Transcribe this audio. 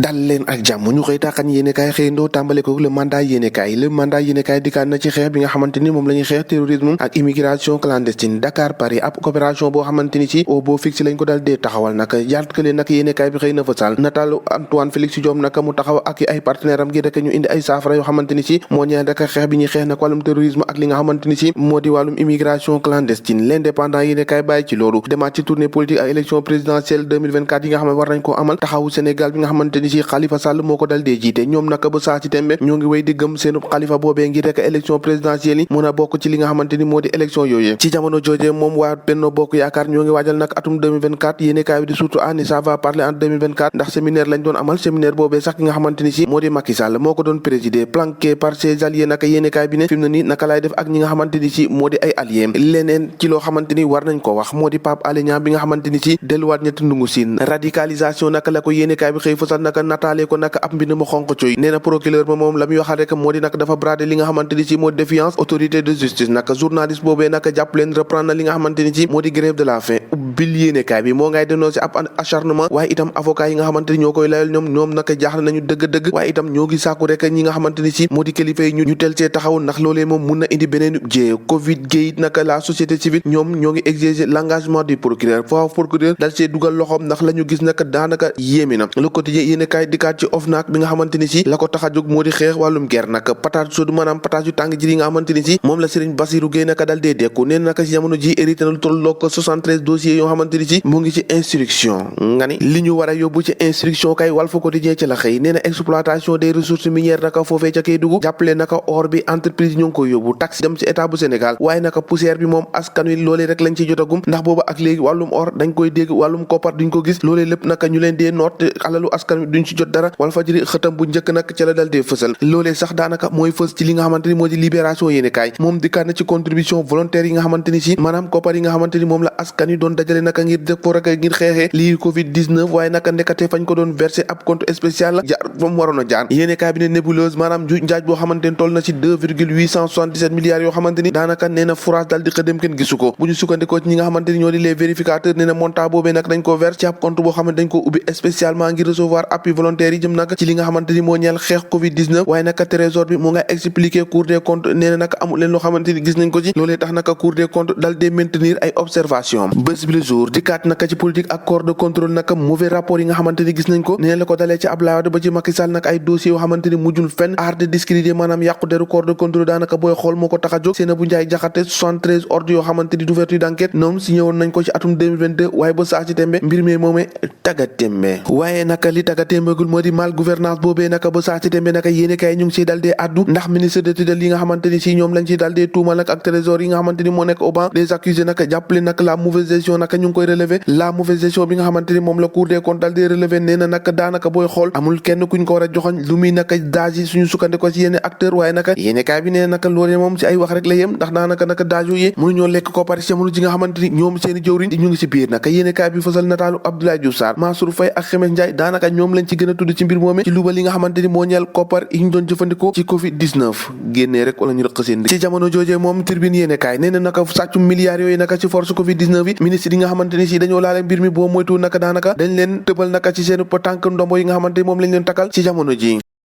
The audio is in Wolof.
dal leen ak jàmm ñu xëy taaxan yéenekaay xëyandoo tàmbale ko le mandat yéenekaay dikkaat na ci xeex bi nga xamante ni moom la ñuy xeex terrorisme ak immigration clandestine Dakar Paris ab coopération boo xamante ni ci au beau fixe lañ ko dal dee taxawal nag yàtkale nag yéenekaay bi xëy na fa sal nataalu Antoine Félix Diome nag mu taxaw ak ay partenaire am gi rek ñu indi ay saafara yoo xamante ni ci moo ñeel rek xeex bi ñuy xeex nag wàllum terrorisme ak li nga xamante ni ci moo di wàllum immigration clandestine l'indépendant yéenekaay bàyyi ci loolu demaat ci tournée politique ak élection présidentielle 2024 yi nga xam ne war nañ koo amal taxawu Sénégal bi nga xamante ni ci Khalifa Sall moo ko dal dee jiite ñoom naka ba saa ci tembe ñoo ngi wéy di gëm seenu Khalifa boobee ngir rek élection présidentielle yi mën a bokk ci li nga xamante ni moo di élection yooyu ci jamono jooje moom waa Benno Bokk Yaakaar ñoo ngi waajal nag atum 2024 yéenekaay bi di surtout ani ça va parler en 2024 ndax séminaire lañ doon amal séminaire boobee sax ki nga xamante ni ci moo di Macky Sall moo ko doon présider planqué par ses alliés naka yéenekaay bi ne fi mu ne nii naka laay def ak ñi nga xamante ni ci moo di ay alliés leneen ci loo xamante ni war nañ ko wax moo di Pape Alé Niang bi nga xamante ni ci delluwaat ñetti ndungu siin radicalisation naka la ko yéenekaay bi xëy fasal naka nataale ko naka ab mbind mu xonq coy nee na procureur ba moom la muy waxal rek moo di nag dafa brader li nga xamante ni ci moo di défiance autorité de justice naka journaliste boobee naka jàpp leen reprendre na li nga xamante ni ci moo di grève de la faim ubbil yéenekaay bi moo ngay dénoncé ab acharnement waaye itam avocat yi nga xamante ni ñoo koy layal ñoom naka jaaxle nañu dëgg-dëgg waaye itam ñoo ngi sàkku rek ñi nga xamante ni ci moo di kilifa yi ñu tel see taxaw ndax loolee moom mun na indi beneen jéye covid gate naka la société civile ñoom ñoo ngi exiger l'engagement du procureur foofu procureur dal see dugal loxoom ndax la ñu gis naka daanaka yéemi na le quotidien yéenekaay dikkaat ci OFNAC bi nga xamante ni ci la ko tax a jóg moo di xeex wàllum guerre nag patate chaude maanaam patate yu tàng ji nga xamante ni ci moom la Serigne Bassirou Gueye naka dal dee dekku nee naka ci jamono ji hérité na lu tolloog 73 dossiers yoo xamante ni ci mu ngi ci instruction nga ni li ñu war a yóbbu ci instruction kay Walf Quotidien ci la xëy nee na exploitation des ressources minières naka foofee ca Kédougou jàppale naka or bi entreprise ñu ngi koy yóbbu taxe dem ci état bu Sénégal waaye naka poussière bi moom askan wi loolee rek lañ ci jotagum ndax booba ak léegi wàllum or dañ koy dégg wàllum koppar duñ ko gis loolee lépp naka ñu leen dee noot alalu askan wi duñ ci jot dara Walfadjri xëtam bu njëkk nag ca la dal dee fësal loolee sax daanaka mooy fës ci li nga xamante ni moo di libération yéenekaay moom dikkaat na ci contribution volontaire yi nga xamante ni ci maanaam koppar yi nga xamante ni moom la askan wi doon dajale naka ngir def ko rek ngir xeexee lii covid 19 waaye naka ndekate fañ ko doon versé ab compte spécial jaar fa mu waroon a jaar yéenekaay bi ne nébuleuse maanaam ju njaaj boo xamante ni toll na ci 2,877 milliards yoo xamante ni daanaka nee na fourage dal di xëdem kenn gisu ko bu ñu sukkandikoo ci ñi nga xamante ni ñoo di les vérificateurs nee na montant boobee nag dañ ko verse ci ab compte boo xamante dañ ko ubbi spécialement ngir recevoir appui volontaire yi jëm nag ci li nga xamante ni moo ñeel xeex covid 19 waaye naka trésor bi mu nga expliquer cour des comptes nee na naka amul leen loo xamante ni gis nañ ko ci loolee tax naka cour des comptes dal dee maintenir ay observation bés bi le jour dikkaat naka ci politique ak corps de contrôle naka mauvais rapport yi nga xamante ni gis nañ ko nee la ko dalee ci Abdoulaye Wade ba ci Macky Sall nag ay dossiers yoo xamante ni mujjul fenn art de discréditer maanaam yàqu deru corps de contrôle daanaka booy xool moo ko tax a jóg Seynabou Ndiaye Diakhaté 73 ordres yoo xamante ni d'ouverture d'enquête ñoom signé woon nañ ko ci atum 2022 waaye ba saa ci tembe mbir mi moomee taggatémbe waaye naka li taggatémbegul moo di mal gouvernance boobee naka ba saa ci tembe naka yéenekaay ñu ngi siy dal dee addu ndax ministre de tutelle yi nga xamante ni si ñoom lañ ciy dal dee tuumal nag ak trésor yi nga xamante ni moo nekk au banc des accusés naka jàppale naka la mauvaise gestion naka ñu ngi koy relever la mauvaise gestion bi nga xamante ni moom la cour des comptes dal dee relever nee na naka daanaka booy xool amul kenn kuñ ko war a joxoñ lu muy naka daaj yi suñu sukkandikoo ci yenn acteur waaye naka yéenekaay bi nee na naka loolee moom ci ay wax rek la yem ndax daanaka naka daaj yooyu mënuñoo lekk ko pare ci jamono ji nga xamante ni ñoom seeni jëwriñ ñu ngi ci biir naka yéenekaay bi fësal nataalu Abdoulaye Diouf Sarr Mansour Faye ak Xemes Ndiaye daanaka ñoom lañ ci gën a tudd ci mbir moomee ci luba li nga xamante ni moo ñeel koppar yi ñu doon jëfandikoo ci covid 19 génnee rek wala ñu rëq seen ci jamono joojee moom Tribune yéenekaay nee na naka sàccu milliards yooyu naka ci force covid 19 yi ministre yi nga xamante ni si dañoo laale mbir mi boo moytu naka daanaka dañ leen tëbal naka ci seen tànk ndombo yi nga xamante ni moom lañ leen takkal ci jamono ji